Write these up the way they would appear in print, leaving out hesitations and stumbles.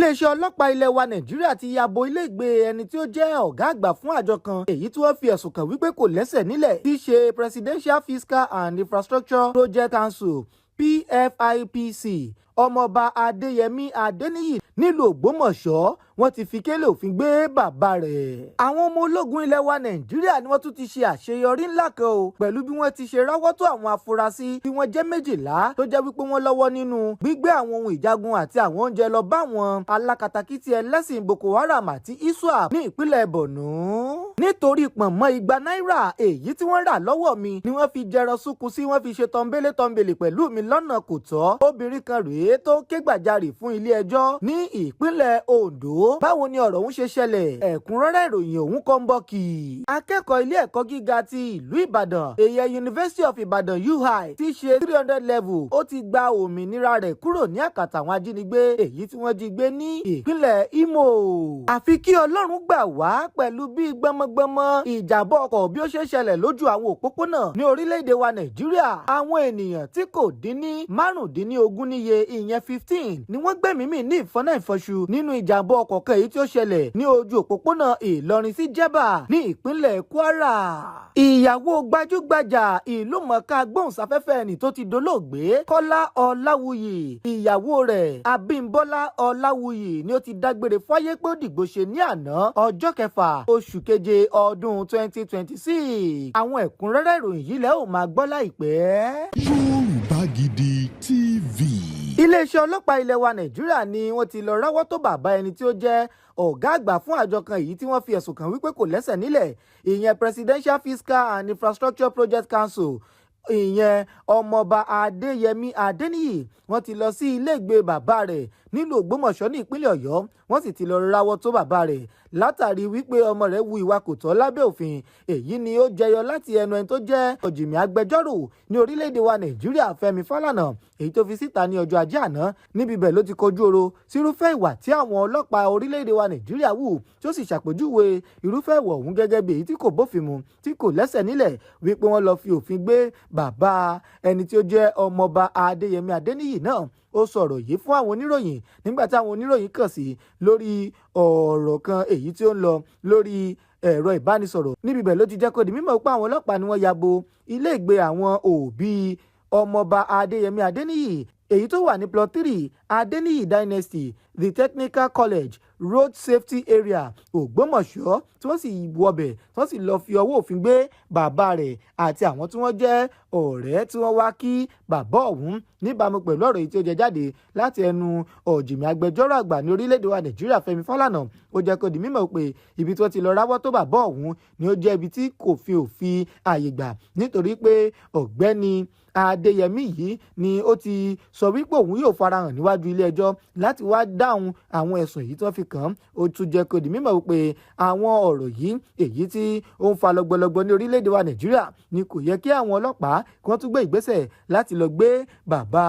Iléeṣẹ́ ọlọ́pàá ilẹ̀ wa Nàìjíríà ti ya bo iléègbé ẹni tí ó jẹ́ ọ̀gá àgbà fún àjọ kan èyí tí wọ́n fi ẹ̀sùn kàn wípé kò lẹ́sẹ̀ nílẹ̀, tí í ṣe Presidential Fiscal and Infrastructure Project Council, PFIPC, Ọmọọba Adéyẹmí Adéníyì nílùú Ògbómọ̀ṣọ́. Wọ́n ti fi kélé òfin gbé bàbá rẹ̀. Àwọn ọmọ ológun ilẹ̀ wa Nàìjíríà ni wọ́n tún ti ṣe àṣeyọrí ńlá kan o, pẹ̀lú bí wọ́n ti ṣe ráwọ́ tó àwọn afurasí tí wọ́n jẹ́ 12 tó jẹ́ wípé wọ́n lọ́wọ́ nínú gbígbé àwọn ohun ìjagun àti àwọn oúnjẹ lọ bá àwọn alákatakítí ẹlẹ́sìn Boko Haram àti ISWAP ní ìpínlẹ̀ Borno. Nítorí pọ̀nmọ́ 200 náírà èyí tí wọ́n rà lọ́wọ́ mi ni wọ́n fi jẹran súnkun sí, wọ́n fi ṣe tọ́ńbélé tọ́ńbélé pẹ̀lú mi lọ́nà kò tọ́. Obìnrin kan rèé tó ń ké gbàjarè fún ilé ẹjọ́ ní ìpínlẹ̀ Ondo. Báwo ni ọ̀rọ̀ ọ̀hún ṣe ṣẹlẹ̀? Ẹ̀kúnrẹ́rẹ́ ìròyìn òun kọ́ ń bọ̀ kì í. Akẹ́kọ̀ọ́ ilé ẹ̀kọ́ gíga ti ìlú Ìbàdàn, èyẹ University of Ibadan, UI, ti ṣe 300 level, ó ti gba òmìnira rẹ̀ kúrò ní àkàtà àwọn ajínigbé èyí tí wọ́n jí gbé ní ìpínlẹ̀ Imo. Àfi kí Ọlọ́run gbà wá pẹ̀lú bí gbọmọgbọmọ ìjàmbá ọkọ̀ bí ó ṣe ṣẹlẹ̀ lójú àwọn òpópónà ní orílẹ̀-èdè wa Nàìjíríà. Àwọn ènìyàn tí kò dín ní 15 níye, ìyẹn 15, ni wọ́n gbẹ̀mí mì ní ìfọ́nà ìfọ́ṣù nínú ìjàmbá ọkọ̀ kan èyí tí ó ṣẹlẹ̀ ní ojú òpópónà Ìlọrin sí Jẹ́bà ní ìpínlẹ̀ Kwara. Ìyàwó gbajúgbajà ìlúmọ̀ọ́ká gbóhùnsáfẹ́fẹ́ ẹni tó ti dolóògbé Kọ́lá Ọláwuyì, ìyàwó rẹ̀ Abímbọ́lá Ọláwuyì, ni ó ti dágbére fáyé pé ó dìgbò ṣe ní àná, ọjọ́ 6 oṣù keje ọdún 2026. Àwọn ẹ̀kúnrẹ́rẹ́ ìròyìn yìí lẹ́ ò máa gbọ́ láìpẹ́. Yorùbá Gidi TV. Iléeṣẹ́ ọlọ́pàá ilẹ̀ wa Nàìjíríà ni wọ́n ti lọ ráwọ́ tó bàbá ẹni tí ó jẹ́ ọ̀gá àgbà fún àjọ kan èyí tí wọ́n fi ẹ̀sùn kàn wípé kò lẹ́sẹ̀ nílẹ̀, ìyẹn Presidential Fiscal and Infrastructure Project Council, ìyẹn Ọmọọba Adéyẹmí Adéníyì. Wọ́n ti lọ sí iléègbé bàbá rẹ̀ nílùú Ògbómọ̀ṣọ́ ní ìpínlẹ̀ Ọ̀yọ́. Wọ́n sì ti lọ ráwọ́ tó bàbá rẹ̀ látàrí wípé ọmọ rẹ̀ hu ìwà kò tọ́ lábẹ́ òfin. Èyí ni ó jẹyọ láti ẹnu ẹni tó jẹ́ ọ̀jìnmí agbẹjọ́rò ní orílẹ̀-èdè wa Nàìjíríà, Fẹ́mi Fálànà, èyí tó fi síta ní ọjọ́ Ajé àná. Níbi bẹ́ẹ̀ ló ti kojú oro sírúfẹ́ ìwà tí àwọn ọlọ́pàá orílẹ̀-èdè wa Nàìjíríà wù, tí ó sì ṣàpèjúwe irúfẹ́ ìwà ọ̀hún gẹ́gẹ́ bí èyí tí kò bófin mu, tí kò lẹ́sẹ̀ nílẹ̀, wípé wọ́n lọ fi òfin gbé bàbá ẹni tí ó jẹ́ Ọmọọba Adéyẹmí Adéníyì náà. Ó sọ̀rọ̀ yìí fún àwọn oníròyìn nígbà tí àwọn oníròyìn kàn sí lórí ọ̀rọ̀ kan èyí tí ó ń lọ lórí ẹ̀rọ ìbánisọ̀rọ̀. Níbi bẹ́ẹ̀ ló ti jẹ́ kó di mímọ̀ pé àwọn ọlọ́pàá ni wọ́n ya bo ilé ìgbé àwọn òbí Ọmọọba Adéyẹmí Adéníyì èyí tó wà ní Plot 3, Adéníyì Dynasty, The Technical College, Road Safety Area, Ògbómọ̀ṣọ́, tí wọ́n sì wọbẹ̀, tí wọ́n sì lọ́ọ́ fi ọwọ́ òfin gbé bàbá rẹ̀ àti àwọn tí wọ́n jẹ́ ọ̀rẹ́ tí wọ́n wá kí bàbá ọ̀hún. Níbàámu pẹ̀lú ọ̀rọ̀ yìí tí ó jẹ jáde láti ẹnu ọ̀jìnmí agbẹjọ́rò àgbà ní orílẹ̀-èdè wa Nàìjíríà, Fẹ́mi Fálànà, ó jẹ́ kó di mímọ̀ pé ibi tí wọ́n ti lọ ráwọ́ tó bàbá ọ̀hún ni ó jẹ́ ibi tí kò fi òfin àyè gbà, nítorí pé Ọ̀gbẹ́ni Adéyẹmí yìí ni ó ti sọ wípé òun yóò farahàn níwájú ilé ẹjọ́ láti wá dáhùn àwọn ẹ̀sùn èyí tí wọ́n fi kàn án. Ó tún jẹ́ kó di mímọ̀ wípé àwọn ọ̀rọ̀ yìí èyí tí ó ń fa lọ́gbọ̀lọ́gbọ̀ ní orílẹ̀-èdè wa Nàìjíríà ni kò yẹ kí àwọn ọlọ́pàá kí wọ́n tún gbé ìgbésẹ̀ láti lọ gbé bàbá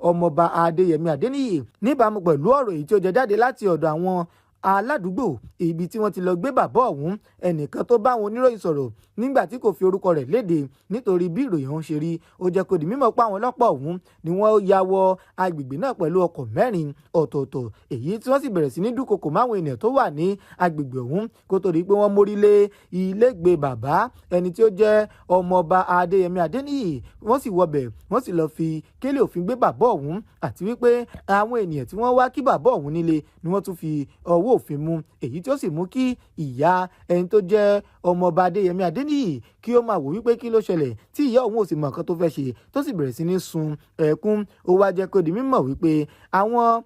Ọmọọba Adéyẹmí Adéníyì. Níbàámu pẹ̀lú ọ̀rọ̀ èyí tí ó jẹ jáde láti ọ̀dọ̀ àwọn aládùúgbò ibi tí wọ́n ti lọ gbé bàbá ọ̀hún, ẹnìkan tó bá àwọn oníròyìn sọ̀rọ̀ nígbà tí kò fi orúkọ rẹ̀ léde nítorí bí ìròyìn ọ̀hún ṣe rí, ó jẹ́ kó di mímọ̀ pé àwọn ọlọ́pàá ọ̀hún ni wọ́n ya wọ agbègbè náà pẹ̀lú ọkọ̀ mẹ́rin ọ̀tọ̀ọ̀tọ̀, èyí tí wọ́n sì bẹ̀rẹ̀ sí ní dúnkokò máwọn ènìyàn tó wà ní agbègbè ọ̀hún, kó tó di pé wọ́n mórí lé ilégbèé bàbá ẹni tí ó jẹ́ Ọmọọba Adéyẹmí Adéníyì. Wọ́n sì wọbẹ̀, wọ́n sì lọ́ọ́ fi kélé òfin gbé bàbá ọ̀hún, àti wípé àwọn ènìyàn tí wọ́n wá kí bàbá ọ̀hún nílé ni wọ́n tún fi ọwọ́ òfin mú, èyí tí ó sì mú kí ìyá ẹni tó jẹ́ Ọmọọba Adéyẹmí Adéníyì kí ó máa wò wípé kí ló ṣẹlẹ̀, tí ìyá òun ò sì mọ nǹkan tó fẹ́ ṣe, tó sì bẹ̀rẹ̀ sí ní sun ẹkún. Ó wá jẹ́ kó di mímọ̀ wípé àwọn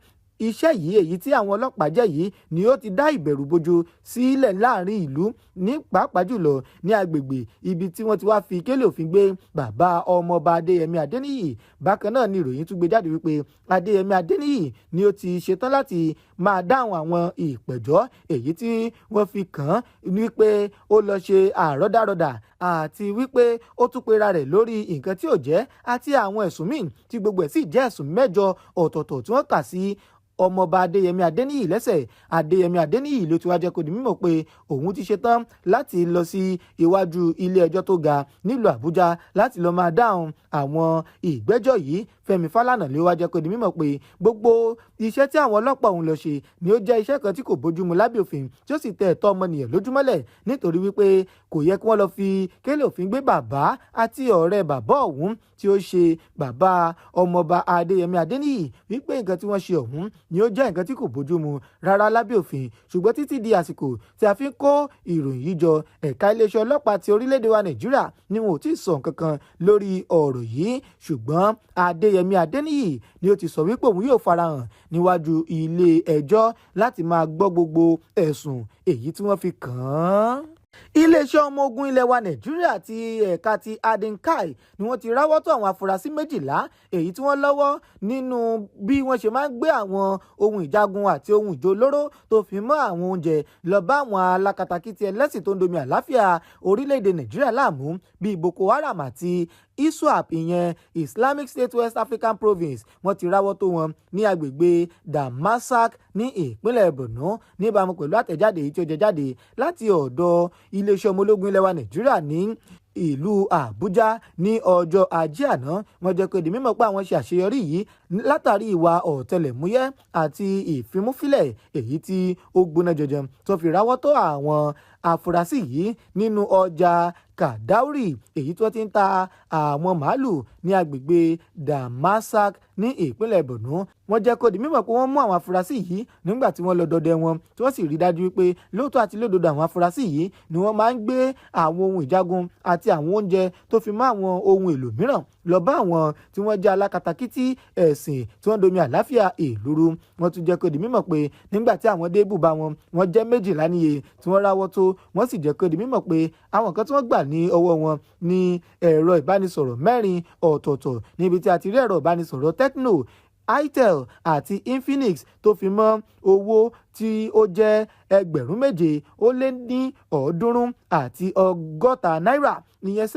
iṣẹ́ yìí èyí tí àwọn ọlọ́pàá jẹ́ yìí ni ó ti dá ìbẹ̀rù bojo sílẹ̀ láàrin ìlú, ní pàápàá jùlọ ní agbègbè ibi tí wọ́n ti wá fi kélé òfin gbé bàbá Ọmọọba Adéyẹmí Adéníyì. Bákan náà ni ìròyìn tún gbé jáde wípé Adéyẹmí Adéníyì ni ó ti ṣetán láti máa dáhùn àwọn ìpẹ̀jọ́ èyí tí wọ́n fi kàn án wípé ó lọ ṣe àrọ́dàrọ́dà, àti wípé ó tún pera rẹ̀ lórí nǹkan tí ò jẹ́, àti àwọn ẹ̀sùn míì tí gbogbo ẹ̀ sì jẹ́ ẹ̀sùn mẹ́jọ ọ̀tọ̀ọ̀tọ̀ tí wọ́n kà sí Ọmọọba Adéyẹmí Adéníyì lẹ́sẹ̀. Adéyẹmí Adéníyì ló ti wá jẹ́ kó di mímọ̀ pé òun ti ṣetán láti lọ sí iwájú ilé ẹjọ́ tó ga nílùú Àbújá láti lọ́ọ́ máa dáhùn àwọn ìgbẹ́jọ́ yìí. Fẹ́mi Fálànà ló wá jẹ́ kó di mímọ̀ pé gbogbo iṣẹ́ tí àwọn ọlọ́pàá òun lọ ṣe ni ó jẹ́ iṣẹ́ kan tí kò bójúmu lábẹ́ òfin, tí ó sì tẹ ẹ̀tọ́ ọmọnìyàn lójúmọ́lẹ̀, nítorí wípé kò yẹ kí wọ́n lọ fi kélé òfin gbé bàbá àti ọ̀rẹ́ bàbá ọ̀hún tí ó ṣe bàbá ọmọọba Adéyẹmí Adéníyì, wípé nǹkan tí wọ́n ṣe ọ̀hún ni ó jẹ́ nǹkan tí kò bójúmu rárá lábẹ́ òfin. Ṣùgbọ́n títí di àsìkò tí a fi ń kó ìròyìn yìí jọ, ẹ̀ka iléeṣẹ́ ọlọ́pàá ti orílẹ̀-èdè wa Nàìjíríà ni wọn ò tí ì sọ nǹkan kan lórí ọ̀rọ̀ yìí. Ṣùgbọ́n Adéyẹmí Adéníyì ni ó ti sọ wípé òun yóò farahàn níwájú ilé ẹjọ́ láti máa gbọ́ gbogbo ẹ̀sùn èyí tí wọ́n fi kàn án. Iléeṣẹ́ ọmọ ogun ilẹ̀ wa Nàìjíríà ti ẹ̀ka ti Adinkai ni wọ́n ti ráwọ́ tó àwọn afurasí 12 èyí tí wọ́n lọ́wọ́ nínú bí wọ́n ṣe máa ń gbé àwọn ohun ìjagun àti ohun ìjó olóró tó fi mọ́ àwọn oúnjẹ lọ bá àwọn alákatakítí ẹlẹ́sìn tó ń domi àláfíà orílẹ̀-èdè Nàìjíríà láàmú bíi Boko Haram àti ISWAP, ìyẹn Islamic State West African Province. Wọ́n ti ráwọ́ tó wọn ní agbègbè Damasak ní ìpínlẹ̀ Borno. Níbàámu pẹ̀lú àtẹ̀jáde èyí tí ó jẹ jáde láti ọ̀dọ̀ iléeṣẹ́ ọmọ ológun ilẹ̀ wa Nàìjíríà ní ìlú Àbújá ní ọjọ́ Ajé àná, wọ́n jẹ́ kó di mímọ̀ pé àwọn ṣe àṣeyọrí yìí látàrí ìwà ọ̀tẹlẹ̀múyẹ́ àti ìfimúfilẹ̀ èyí tí ó gbóná jọjọ tó fi ráwọ́ tó àwọn afurasí yìí nínú ọjà Kàdáórì èyí tí wọ́n ti ń ta àwọn màálù ní agbègbè Damasak ní ìpínlẹ̀ Borno. Wọ́n jẹ́ kó di mímọ̀ pé wọ́n mú àwọn afurasí yìí nígbà tí wọ́n lọ dọdẹ wọn, tí wọ́n sì rí dájú wípé lóòótọ́ àti lódodo, àwọn afurasí yìí ni wọ́n máa ń gbé àwọn ohun ìjagun àti àwọn oúnjẹ tó fi mọ́ àwọn ohun èlò mìíràn lọ bá àwọn tí wọ́n jẹ́ alákatakítí ẹ̀sìn tí wọ́n domi àláfíà ìlú rú. Wọ́n tún jẹ́ kó di mímọ̀ pé nígbà tí àwọn dé ibùba wọn, wọ́n jẹ́ 12 níye tí wọ́n ráwọ́ tó. Wọ́n sì jẹ́ kó di mímọ̀ pé àwọn kan tí wọ́n gbà ní ọwọ́ wọn ní ẹ̀rọ ìbánisọ̀rọ̀ mẹ́rin ọ̀tọ̀ọ̀tọ̀, níbi tí a ti rí ẹ̀rọ ìbánisọ̀rọ̀ Tecno, Itel àti Infinix, tó fi mọ́ owó tí ó jẹ́ 7,360 náírà, ìyẹn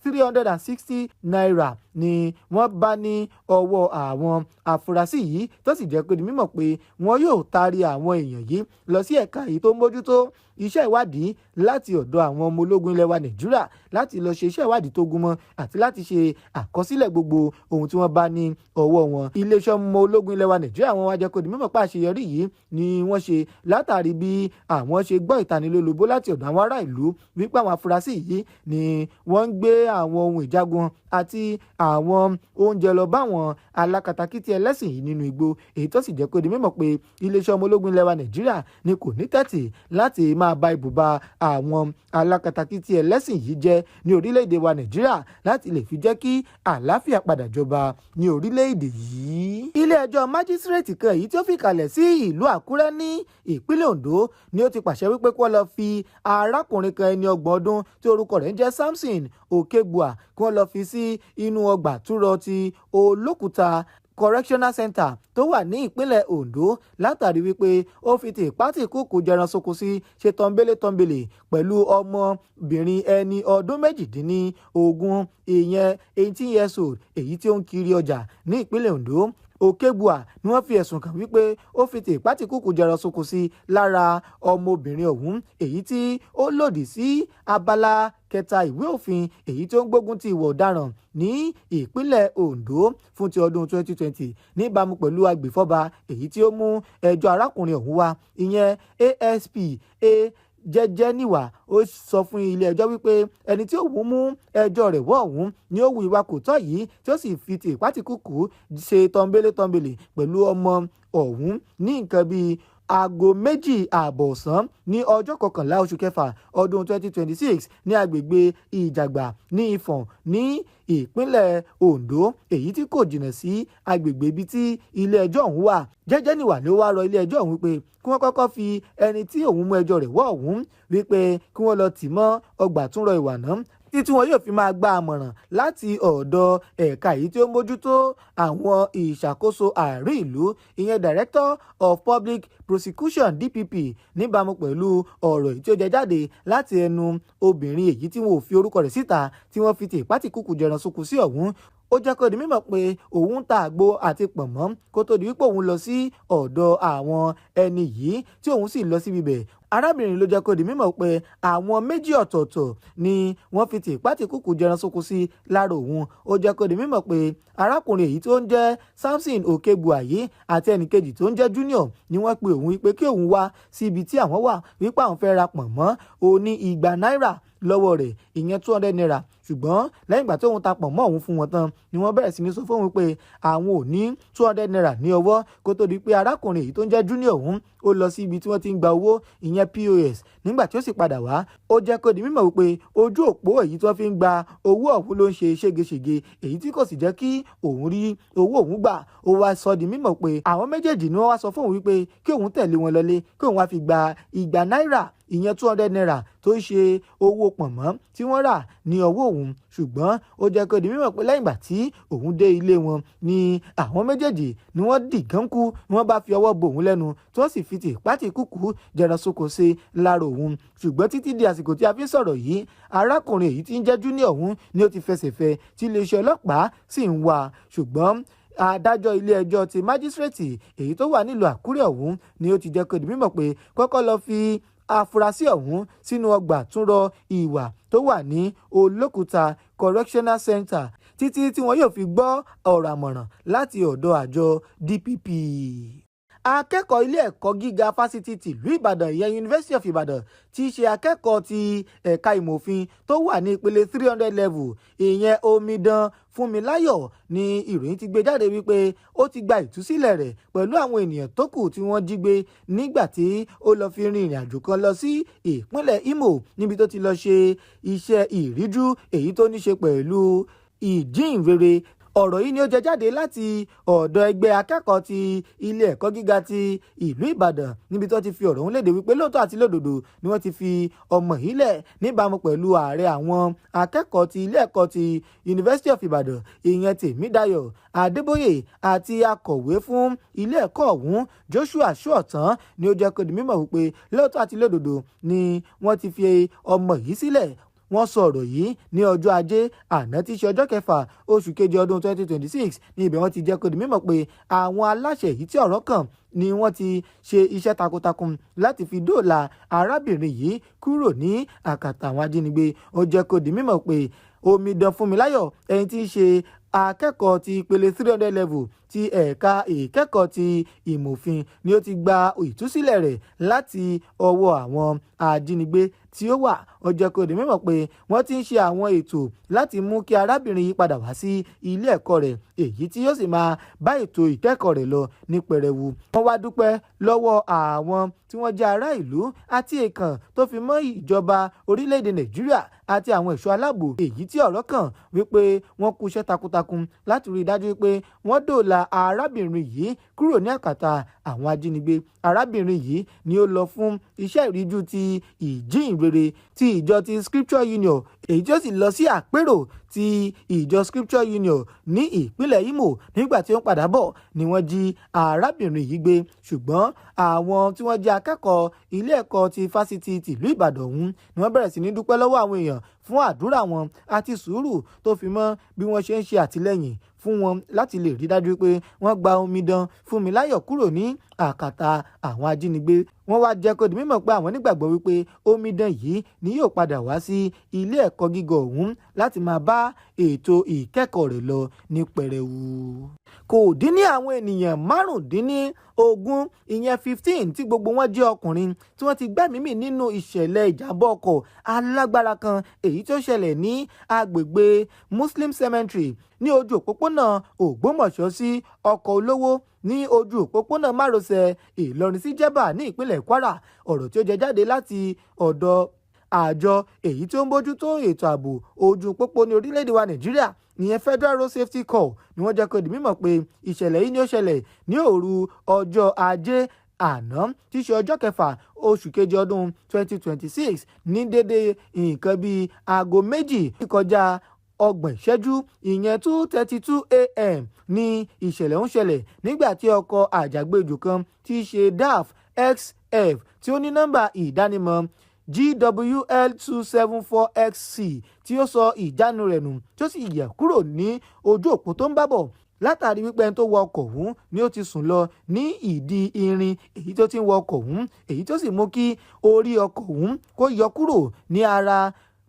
₦7,360 ni wọ́n bá ní ọwọ́ àwọn afurasí yìí, tó sì jẹ́ kó di mímọ̀ pé wọ́n yóò taari àwọn èèyàn yìí lọ sí ẹ̀ka èyí tó ń mójútó iṣẹ́ ìwádìí láti ọ̀dọ̀ àwọn ọmọ ológun ilẹ̀ wa Nàìjíríà láti lọ ṣe iṣẹ́ ìwádìí tó gúnmọ́ àti láti ṣe àkọsílẹ̀ gbogbo ohun tí wọ́n bá ní ọwọ́ wọn. Iléeṣẹ́ ọmọ ológun ilẹ̀ wa Nàìjíríà, wọn wá jẹ́ kó di mímọ̀ pé àṣeyọrí yìí ni wọ́n ṣe látàrí bí àwọn ṣe gbọ́ ìtanilólobó láti ọ̀dọ̀ àwọn ará ìlú wípé àwọn afurasí yìí ni wọ́n ń gbé àwọn ohun ìjagun àti àwọn oúnjẹ lọ bá àwọn alákatakítí ẹlẹ́sìn yìí nínú igbó, èyí tó sì jẹ́ kó di mímọ̀ pé iléeṣẹ́ ọmọ ológun ilẹ̀ wa Nàìjíríà ni kò ní tẹ́tì láti máa ba ibùba àwọn alákatakítí ẹlẹ́sìn yìí jẹ́ ní orílẹ̀-èdè wa Nàìjíríà láti lè fi jẹ́ kí àlàáfíà padà jọba ní orílẹ̀-èdè yìí. Ilé ẹjọ́ májísírèètì kan èyí tí ó fìkàlẹ̀ sí ìlú Àkúrẹ́ ní ìpínlẹ̀ Ondo ni ó ti pàṣẹ wípé kí wọ́n lọ fi arákùnrin kan, ẹni 30 ọdún, tí orúkọ rẹ̀ ń jẹ́ Samson Okegbua, kí wọ́n lọ fi sí inú ọgbà túrọ̀ ti Olókùta Correctional Center tó wà ní ìpínlẹ̀ Ondo, látàrí wípé ó fi tìpátìkúùkù jẹran sóko sí ṣe tọ́ńbélé tọ́ńbélé pẹ̀lú ọmọbìnrin ẹni ọdún 18, ìyẹn 18 years old, èyí tí ó ń kiri ọjà ní ìpínlẹ̀ Ondo. Okegbua ni wọ́n fi ẹ̀sùn kàn wípé ó fi tìpátìkúùkù jẹran sóko sí lára ọmọbìnrin ọ̀hún, èyí tí ó lòdì sí abala kẹta ìwé òfin èyí tó ń gbógun ti ìwà ọ̀daràn ní ìpínlẹ̀ Ondo fún ti ọdún 2020. Níbàámu pẹ̀lú agbèfọ́ba èyí tí ó mú ẹjọ́ arákùnrin ọ̀hún wá, ìyẹn ASP A Jẹ́jẹ́ níwà, ó sọ fún ilé ẹjọ́ wípé ẹni tí òun mú ẹjọ́ rẹ̀ wọ́ ọ̀hún ni ó hu ìwà kò tọ́ yìí, tí ó sì fi tìpátìkúùkù ṣe tọ́ńbélé tọ́ńbélé pẹ̀lú ọmọ ọ̀hún ní nǹkan bíi aago 2:30 ọ̀sán ní ọjọ́ 11 oṣù kẹfà ọdún 2026 ní agbègbè Ìjàgbá ní Ìfọ̀n ní ìpínlẹ̀ Ondo, èyí tí kò jìnnà sí agbègbè ibi tí ilé ẹjọ́ ọ̀hún wà. Jẹ́jẹ́ níwà ló wá rọ ilé ẹjọ́ ọ̀hún wípé kí wọ́n kọ́kọ́ fi ẹni tí òun mú ẹjọ́ rẹ̀ wọ́ ọ̀hún, wípé kí wọ́n lọ tì mọ́ ọgbà túnrọ̀ ìwà náà títí wọn yóò fi máa gba àmọ̀ràn láti ọ̀dọ̀ ẹ̀ka èyí tí ó ń mójútó àwọn ìṣàkóso àárín ìlú, ìyẹn Director of Public Prosecution, DPP. Níbàámu pẹ̀lú ọ̀rọ̀ èyí tí ó jẹ jáde láti ẹnu obìnrin èyí tí wọn ò fi orúkọ rẹ̀ síta tí wọ́n fi tìpátìkúùkù jẹran sunkún sí ọ̀hún, ó jẹ́ kó di mímọ̀ pé òun ń ta àgbo àti pọ̀nmọ́ kó tó di wípé òun lọ sí ọ̀dọ̀ àwọn ẹni yìí, tí òun sì lọ síbi bẹ̀. Arábìnrin ló jẹ́ kó di mímọ̀ pé àwọn méjì ọ̀tọ̀ọ̀tọ̀ ni wọ́n fi tìpátìkúkù jẹran sóko sí lára òun. Ó jẹ́ kó di mímọ̀ pé arákùnrin èyí tó ń jẹ́ Samson Okebuayi àti ẹnìkejì tó ń jẹ́ Junior ni wọ́n pe òun wípé kí òun wá sí ibi tí àwọn wà, wípé àwọn fẹ́ ra pọ̀nmọ́ oní 200 náírà lọ́wọ́ rẹ̀, ìyẹn ₦200. Ṣùgbọ́n lẹ́yìn ìgbà tí òun ta pọ̀nmọ́ òun fún wọn tán ni wọ́n bẹ̀rẹ̀ sí ní sọ fóun pé àwọn ò ní ₦200 ní ọwọ́, kó tó di pé arákùnrin èyí tó ń jẹ́ Junior òun ó lọ sí ibi tí wọ́n ti ń gba owó, ìyẹn POS. Nígbà tí ó sì padà wá, ó jẹ́ kó di mímọ̀ wípé ojú òpó èyí tí wọ́n fi ń gba owó ọ̀hún ló ń ṣe ségesège, èyí tí kò sì jẹ́ kí òun rí owó òun gbà. Ó wá sọ di mímọ̀ pé àwọn méjèèjì ni wọ́n wá sọ fóun wípé kí òun tẹ̀lé wọn lọlé, kí òun wá fi gba 200 náírà, ìyẹn ₦200, tó ń ṣe owó pọ̀nmọ́ tí wọ́n rà ní ọwọ́ òun. Ṣùgbọ́n ó jẹ́ kó di mímọ̀ pé lẹ́yìn ìgbà tí òun dé ilé wọn ni àwọn méjèèjì ni wọ́n dì gánkú, ni wọ́n bá fi ọwọ́ bo òun lẹ́nu, tí wọ́n sì fi tìpátìkúkú jẹran sóko sí lára òun. Ṣùgbọ́n títí di àsìkò tí a fi ń sọ̀rọ̀ yìí, arákùnrin èyí tí ń jẹ́ Junior ọ̀hún ni ó ti fẹsẹ̀ fẹ́, tí iléeṣẹ́ ọlọ́pàá sì ń wá. Ṣùgbọ́n adájọ́ ilé ẹjọ́ ti májísrèètì èyí tó wà nílùú Àkúrẹ́ ọ̀hún ni ó ti jẹ́ kó di mímọ̀ pé kọ́kọ́ lọ fi afurasí ọ̀hún sínú ọgbà túnrọ ìwà tó wà ní Olókùúta Correctional Center títí tí wọn yóò fi gbọ́ ọ̀rọ̀ àmọ̀ràn láti ọ̀dọ̀ àjọ DPP. Akẹ́kọ̀ọ́ ilé ẹ̀kọ́ gíga fásitì tìlú Ìbàdàn, ìyẹn University of Ibadan, tí í ṣe akẹ́kọ̀ọ́ ti ẹ̀ka ìmọ̀ òfin tó wà ní ìpele 300 level, ìyẹn omidan Fúnmiláyọ̀, ní ìròyìn ti gbé jáde wípé ó ti gba ìtúsílẹ̀ rẹ̀ pẹ̀lú àwọn ènìyàn tó kù tí wọ́n jí gbé nígbà tí ó lọ fi rin ìrìn àjò kan lọ sí ìpínlẹ̀ Imo, níbi tó ti lọ ṣe iṣẹ́ ìríjú èyí tó ní ṣe pẹ̀lú ìjíhìnrere. Ọ̀rọ̀ yìí ni ó jẹ jáde láti ọ̀dọ̀ ẹgbẹ́ akẹ́kọ̀ọ́ ti ilé ẹ̀kọ́ gíga ti ìlú Ìbàdàn, níbi tí wọ́n ti fi ọ̀rọ̀ ọ̀hún léde wípé lóòótọ́ àti lódodo ni wọ́n ti fi ọmọ yìí lẹ̀, níbàámu pẹ̀lú ààrẹ àwọn akẹ́kọ̀ọ́ ti ilé ẹ̀kọ́ ti University of Ibadan, ìyẹn Tèmídayọ̀ Adébóyè, àti akọ̀wé fún ilé ẹ̀kọ́ ọ̀hún, Joshua Ṣóọ̀tán, ni ó jẹ́ kó di mímọ̀ wípé lóòótọ́ àti lódodo ni wọ́n ti fi ọmọ yìí sílẹ̀. Wọ́n sọ ọ̀rọ̀ yìí ní ọjọ́ Ajé àná, tí í ṣe ọjọ́ 6 oṣù keje ọdún 2026. Ní ibẹ̀ wọ́n ti jẹ́ kó di mímọ̀ pé àwọn aláṣẹ yìí tí ọ̀rọ̀ kàn ni wọ́n ti ṣe iṣẹ́ takuntakun láti fi dóòlà arábìnrin yìí kúrò ní àkàtà àwọn ajínigbé. Ó jẹ́ kó di mímọ̀ pé omidan Fúnmiláyọ̀, ẹni tí í ṣe akẹ́kọ̀ọ́ ti ìpele 300 level ti ẹ̀ka ìkẹ́kọ̀ọ́ ti ìmòfin, ni ó ti gba ìtúsílẹ̀ rẹ̀ láti ọwọ́ àwọn ajínigbé tí ó wà. Ó jẹ́ kó di mímọ̀ pé wọ́n ti ń ṣe àwọn ètò láti mú kí arábìnrin yìí padà wá sí ilé ẹ̀kọ́ rẹ̀, èyí tí yóò sì máa bá ètò ìkẹ́kọ̀ọ́ rẹ̀ lọ ní pẹrẹwu. Wọ́n wá dúpẹ́ lọ́wọ́ àwọn tí wọ́n jẹ́ ará ìlú àti èèkàn tó fi mọ́ ìjọba orílẹ̀-èdè Nàìjíríà àti àwọn ẹ̀ṣọ́ aláàbò èyí tí ọ̀rọ̀ kàn, wípé wọ́n kú iṣẹ́ takuntakun láti rí i dájú wípé wọ́n dóòlà arábìnrin yìí kúrò ní àkàtà àwọn ajínigbé. Arábìnrin yìí ni ó lọ fún iṣẹ́ ìríjú ti ìjíhìnrere ti ìjọ ti Scripture Union, èyí tí ó sì lọ sí àpérò ti ìjọ Scripture Union ní ìpínlẹ̀ Imo. Nígbà tí ó ń padà bọ̀ ni wọ́n jí arábìnrin yìí gbé. Ṣùgbọ́n àwọn tí wọ́n jẹ́ akẹ́kọ̀ọ́ ilé ẹ̀kọ́ ti fásitì tìlú Ìbàdàn ọ̀hún ni wọ́n bẹ̀rẹ̀ sí ní dúpẹ́ lọ́wọ́ àwọn èèyàn fún àdúrà wọn àti sùúrù tó fi mọ́ bí wọ́n ṣe ń ṣe àtìlẹ́yìn fún wọn láti lè rí dájú pé wọ́n gba omidan Fúnmiláyọ̀ kúrò ní àkàtà àwọn ajínigbé. Wọ́n wá jẹ́ kó di mímọ̀ pé àwọn nígbàgbọ́ wípé omidan yìí ni yóò padà wá sí ilé ẹ̀kọ́ gíga ọ̀hún láti máa bá ètò ìkẹ́kọ̀ọ́ rẹ̀ lọ ní pẹrẹwu. Kò dín ní àwọn ènìyàn 15, ìyẹn 15, tí gbogbo wọn jẹ́ ọkùnrin, tí wọ́n ti gbẹ́mìí mì nínú ìṣẹ̀lẹ̀ ìjàmbá ọkọ̀ alágbára kan èyí tó ṣẹlẹ̀ ní agbègbè Muslim Cemetery ní ojú òpópónà Ògbómọ̀ṣọ́ sí Ọkọ̀ Olówó, ní ojú òpópónà márosẹ̀ Ìlọrin sí Jẹ́bà ní ìpínlẹ̀ Kwara. Ọ̀rọ̀ tí ó jẹ jáde láti ọ̀dọ̀ àjọ èyí tí ó ń bójútó ètò ààbò ojú pópó ní orílẹ̀-èdè wa Nàìjíríà, ìyẹn Federal Road Safety Corps, ni wọ́n jẹ́ kó di mímọ̀ pé ìṣẹ̀lẹ̀ yìí ni ó ṣẹlẹ̀ ní òru ọjọ́ Ajé àná, tí í ṣe ọjọ́ 6 oṣù keje ọdún 2026, ní dédé nǹkan bíi aago 2 kọjá 30 ìṣẹ́jú, ìyẹn 2:32 a.m., ní ìṣẹ̀lẹ̀ ń ṣẹlẹ̀, nígbà tí ọkọ̀ àjàgbéjò kan tí í ṣe DAF XF tí ó ní nọ́mbà ìdánimọ̀ GWL 274 XC tí ó sọ ìjánu rẹ̀ nù, tí ó sì yẹ̀ kúrò ní ojú òpó tó ń bá bọ̀. Látàrí wípé ẹni tó wa ọkọ̀ ọ̀hún ni ó ti sùn lọ ní ìdí irin èyí tó ti ń wa ọkọ̀ ọ̀hún, èyí tó sì mú kí orí ọkọ̀ ọ̀hún kó yọ kúrò ní ara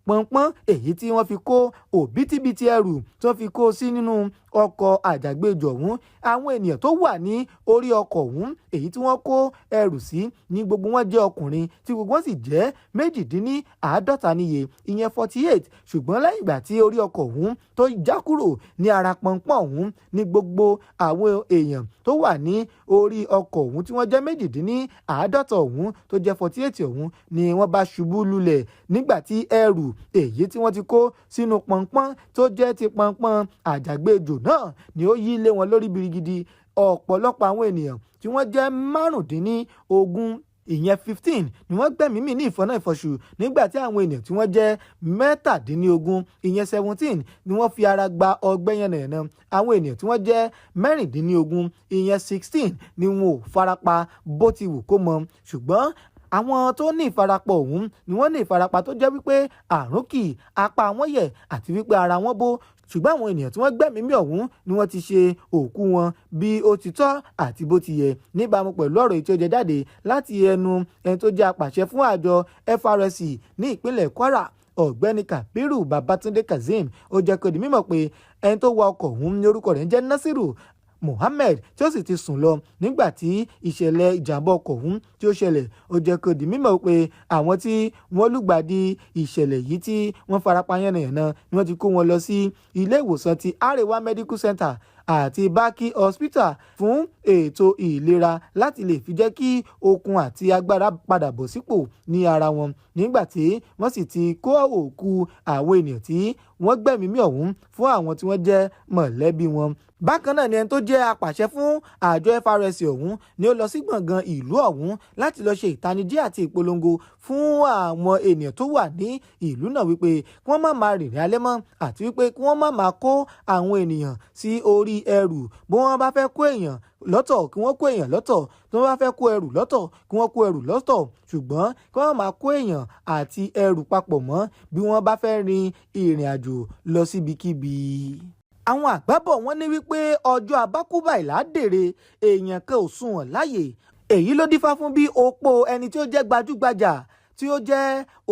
pọnpọ́n èyí tí wọ́n fi kó òbítíbitì ẹrù tí wọ́n fi kó sí nínú ọkọ̀ àjàgbéjò ọ̀hún. Àwọn ènìyàn tó wà ní orí ọkọ̀ ọ̀hún èyí tí wọ́n kó ẹrù sí ní gbogbo wọn jẹ́ ọkùnrin, tí gbogbo wọn sì jẹ́ 48 níye, ìyẹn 48. Ṣùgbọ́n lẹ́yìn ìgbà tí orí ọkọ̀ ọ̀hún tó já kúrò ní ara pọnpọ́n ọ̀hún ní gbogbo àwọn èèyàn tó wà ní orí ọkọ̀ ọ̀hún tí wọ́n jẹ́ 48 ọ̀hún, tó jẹ́ 48 ọ̀hún, ni wọ́n bá ṣubú lulẹ̀ nígbà tí ẹrù èyí tí wọ́n ti kó sínú pọnpọ́n tó jẹ́ ti pọnpọ́n àjàgbéjò náà ni ó yí lé wọn lórí birigidi. Ọ̀pọ̀lọpọ̀ àwọn ènìyàn tí wọ́n jẹ́ 15, ìyẹn 15, ni wọ́n gbẹ̀mí mì ní ìfọ́nà ìfọ̀ṣù, nígbà tí àwọn ènìyàn tí wọ́n jẹ́ 17, ìyẹn 17, ni wọ́n fi ara gba ọgbẹ́ yànnàyànnà. Àwọn ènìyàn tí wọ́n jẹ́ 16, ìyẹn 16, ni wọn ò farapa bó ti wù kó mọ. Ṣùgbọ́n àwọn tó ní ìfarapa ọ̀hún ni wọ́n ní ìfarapa tó jẹ́ wípé àrùn kì apá wọn yẹ̀ àti wípé ara wọn bó. Ṣùgbọ́n àwọn ènìyàn tí wọ́n gbẹ̀mí mì ọ̀hún ni wọ́n ti ṣe òkú wọn bí ó ti tọ́ àti bó ti yẹ, níbàámu pẹ̀lú ọ̀rọ̀ èyí tí ó jẹ jáde láti ẹnu ẹni tó jẹ́ apàṣẹ fún àjọ FRSC ní ìpínlẹ̀ Kwara, Ọ̀gbẹ́ni Kabiru Babatunde Kazeem. Ó jẹ́ kó di mímọ̀ pé ẹni tó wa ọkọ̀ ọ̀hún ní orúkọ rẹ̀ ń jẹ́ Nasiru Mohammed, tí ó sì ti sùn lọ nígbà tí ìṣẹ̀lẹ̀ ìjàmbá ọkọ̀ ọ̀hún tí ó ṣẹlẹ̀. Ó jẹ́ kó di mímọ̀ pé àwọn tí wọ́n lùgbàdì ìṣẹ̀lẹ̀ yìí tí wọ́n farapa yánnayànna ni wọ́n ti kó wọn lọ sí ilé ìwòsàn ti Arewa Medical Center àti Baki Hospital fún ètò ìlera láti lè fi jẹ́ kí okun àti agbára padà bọ̀ sípò ní ara wọn, nígbà tí wọ́n sì ti kó òkú àwọn ènìyàn tí wọ́n gbẹ̀mí mì ọ̀hún fún àwọn tí wọ́n jẹ́ mọ̀lẹ́bí wọn. Bákan náà ni ẹni tó jẹ́ apàṣẹ fún àjọ FRSC ọ̀hún ni ó lọ sí gbọ̀ngàn ìlú ọ̀hún láti lọ ṣe ìtanijí àti ìpolongo fún àwọn ènìyàn tó wà ní ìlú náà wípé kí wọ́n má máa rìnrìn alẹ́ mọ́, àti wípé kí wọ́n má máa kó àwọn ènìyàn sí orí ẹrù. Bí wọ́n bá fẹ́ kó èèyàn lọ́tọ̀, kí wọ́n kó èèyàn lọ́tọ̀. Tí wọ́n bá fẹ́ kó ẹrù lọ́tọ̀, kí wọ́n kó ẹrù lọ́tọ̀. Ṣùgbọ́n kí wọ́n máa kó èèyàn àti ẹrù papọ̀ mọ́ bí wọ́n bá fẹ́ rin ìrìn àjò lọ síbikíbi. Àwọn àgbà bọ̀, wọ́n ní wípé ọjọ́ abákúbà ìládèrè èèyàn kan ò sunwọ̀n láàyè. Èyí ló dífá fún bí opó ẹni tí ó jẹ́ gbajúgbajà, tí ó jẹ́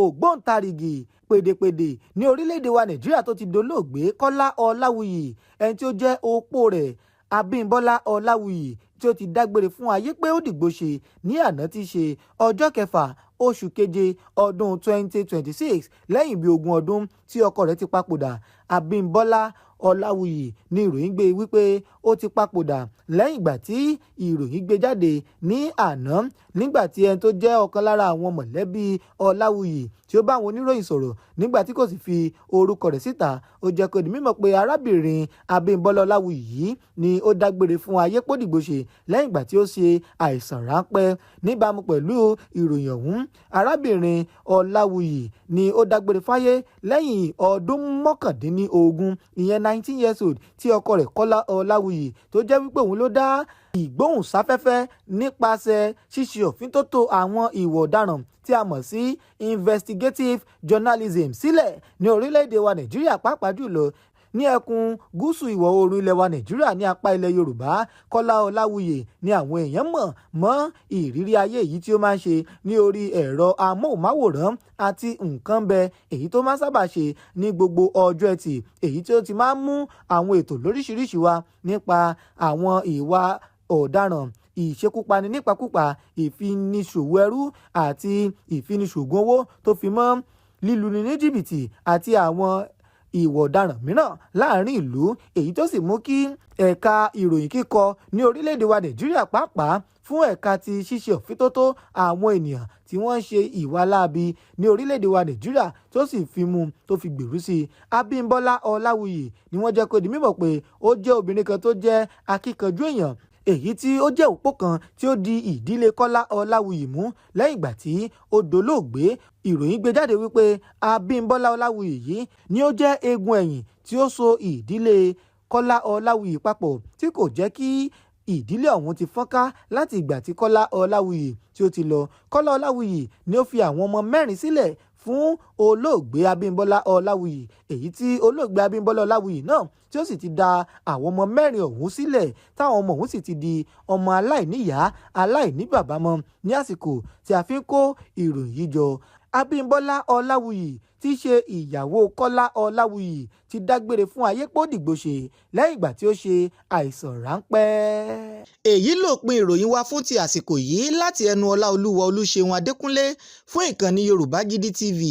ògbóǹtarìgì pèdèpèdè ní orílẹ̀-èdè wa Nàìjíríà tó ti dolóògbé, Kọ́lá Ọláwuyì, ẹni tí ó jẹ́ opó rẹ̀, Abímbọ́lá Ọláwuyì, tí ó ti dágbére fún ayé pé ó dìgbò ṣe ní àná tí í ṣe ọjọ́ 6 oṣù keje ọdún 2026, lẹ́yìn bí 20 ọdún tí ọkọ rẹ̀ ti papòdà. Abímbọ́lá Ọláwuyì ní ìròyìn gbé wípé ó ti papòdà lẹ́yìn ìgbà tí ìròyìn gbé jáde ní àná, nígbà tí ẹni tó jẹ́ ọ̀kan lára àwọn mọ̀lẹ́bí Ọláwuyì tí ó bá àwọn oníròyìn sọ̀rọ̀, nígbà tí kò sì fi orúkọ rẹ̀ síta, ó jẹ́ kó di mímọ̀ pé arábìnrin Abímbọ́lá Ọláwuyì yìí ni ó dágbére fún ayé pódìgbòṣe lẹ́yìn ìgbà tí ó ṣe àìsàn ráńpẹ́. Níbàámu pẹ̀lú ìròyìn ọ̀hún, arábìnrin Ọláwuyì ni ó dágbére fáyé lẹ́yìn ọdún 19, ìyẹn 19 years old, tí ọkọ rẹ̀ Kọ́lá Ọláwuyì, tó jẹ́ wípé òun ló dá ìgbóhùnsáfẹ́fẹ́ nípasẹ̀ ṣíṣe òfíntótó àwọn ìwà ọ̀daràn tí a mọ̀ sí investigative journalism sílẹ̀ ní orílẹ̀-èdè wa Nàìjíríà, pàápàá jùlọ ní ẹkùn gúúsù ìwọ̀ oòrùn ilẹ̀ wa Nàìjíríà ní apá ilẹ̀ Yorùbá. Kọ́lá Ọláwuyè ni àwọn èèyàn mọ̀ mọ́ ìrírí ayé èyí tí ó máa ń ṣe ní orí ẹ̀rọ amóhùnmáwòrán àti nǹkan bẹ èyí tó máa ń sábà ṣe ní gbogbo ọjọ́ Ẹtì, èyí tí ó ti máa ń mú àwọn ètò lóríṣiríṣi wá nípa àwọn ìwà ọ̀daràn, ìṣekúpani nípakúpa, ìfiniṣòwò ẹrú àti ìfiniṣògùn owó, tó fi mọ́ líluni ní jìbìtì àti àwọn ìwà ọ̀daràn mìíràn láàrin ìlú, èyí tó sì mú kí ẹ̀ka ìròyìn kíkọ ní orílẹ̀-èdè wa Nàìjíríà, pàápàá fún ẹ̀ka ti ṣíṣe òfíntótó àwọn ènìyàn tí wọ́n ń ṣe ìwà láabi ní orílẹ̀-èdè wa Nàìjíríà, tó sì fi mú tó fi gbèrú sí i. Abímbọ́lá Ọláwuyì ni wọ́n jẹ́ kó di mímọ̀ pé ó jẹ́ obìnrin kan tó jẹ́ akíkanjú èèyàn, èyí tí ó jẹ́ òpó kan tí ó di ìdílé Kọ́lá Ọláwuyì mú lẹ́yìn ìgbà tí ó dolóògbé. Ìròyìn gbé jáde wípé Abímbọ́lá Ọláwuyì yìí ni ó jẹ́ eegun ẹ̀yìn tí ó so ìdílé Kọ́lá Ọláwuyì papọ̀, tí kò jẹ́ kí ìdílé ọ̀hún ti fọ́nká láti ìgbà tí Kọ́lá Ọláwuyì tí ó ti lọ. Kọ́lá Ọláwuyì ni ó fi àwọn ọmọ mẹ́rin sílẹ̀. Fún olóògbé Abímbọ́lá Ọláwuyì, èyí tí olóògbé Abímbọ́lá Ọláwuyì náà tí ó sì ti da àwọn ọmọ mẹ́rin ọ̀hún sílẹ̀, táwọn ọmọ ọ̀hún sì ti di ọmọ aláìníyàá, aláìníbàbá mọ́ ní àsìkò tí a fi ń kó ìròyìn yìí jọ. Abímbọ́lá Ọláwuyì tí í ṣe ìyàwó Kọ́lá Ọláwuyì ti dágbére fún ayé pó dìgbòṣe lẹ́yìn ìgbà tí ó ṣe àìsàn ráńpẹ́. Èyí lópin ìròyìn wa fún ti àsìkò yìí láti ẹnu Ọláolúwa Olúṣeun Adékúnlé fún ìkànnì Yorùbá Gidi TV.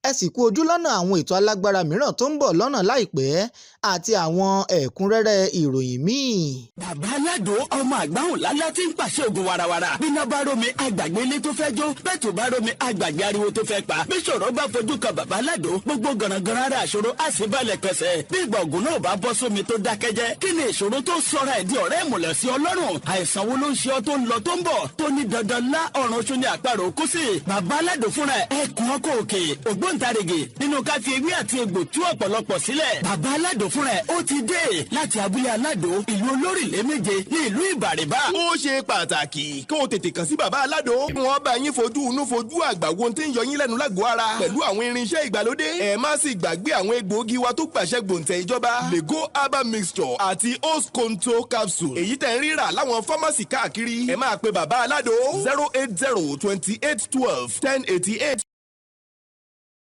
Ẹ sì kú ojú lọ́nà àwọn ètò alágbára mìíràn tó ń bọ̀ lọ́nà láìpẹ́ àti àwọn ẹ̀kúnrẹ́rẹ́ ìròyìn míì. Bàbá Aládùn, ọmọ àgbáhùn lálá tí ń pàṣẹ ògùn warawara. Bíná bá rómi, àgbàgbé ilé tó fẹ́ jó. Bẹ́ẹ̀ tó bá rómi, àgbàgbé ariwo tó fẹ́ pa. Bí ṣòro bá fojú kan bàbá Aládùn, gbogbo gànàgànà ara àṣòro á sì balẹ̀ pẹ̀sẹ̀. Bí ìgbà ògùn náà bá bọ́ sómi tó dákẹ́jẹ́, kí ni ìṣòro tó sọra ẹ̀ di ọ̀rẹ́ ìmùlẹ̀ sí Ọlọ́run? Àìsàn wo ló ń ṣe ọ́ tó ń lọ tó ń bọ̀, tó ní dandan lá ọ̀run oṣù ní àparò kú sí? Bàbá Aládùn fúnra ẹ̀ ẹkùn ọkọ̀ òkè, ògbóǹtarìgì nínú ká fi ewé àti egbò tú ọ̀pọ̀lọpọ̀ sílẹ̀. Bàbá Aládùn fúnra ẹ̀ ó ti dé láti abúlé Aládùn, ìlú olórílẹ̀ méje ní ìlú Ìbàrìbà. Ó ṣe pàtàkì kó o tètè kàn sí bàbá Aládò. Wọ́n bá yín fojú inú fojú àgbà wo tí ń yọ yín lẹ́nu lágọ̀ọ́ ara pẹ̀lú àwọn irinṣẹ́ ìgbàlódé. Ẹ má sì gbàgbé àwọn egbòogi wa tó gbàṣẹ gbòǹtẹ̀ ìjọba, Lego herbal mixture àti Osconto capsule, èyí tẹ̀ ń rírà láwọn fámásì káàkiri. Ẹ máa pe bàbá Aládò 080 28 12 10 88.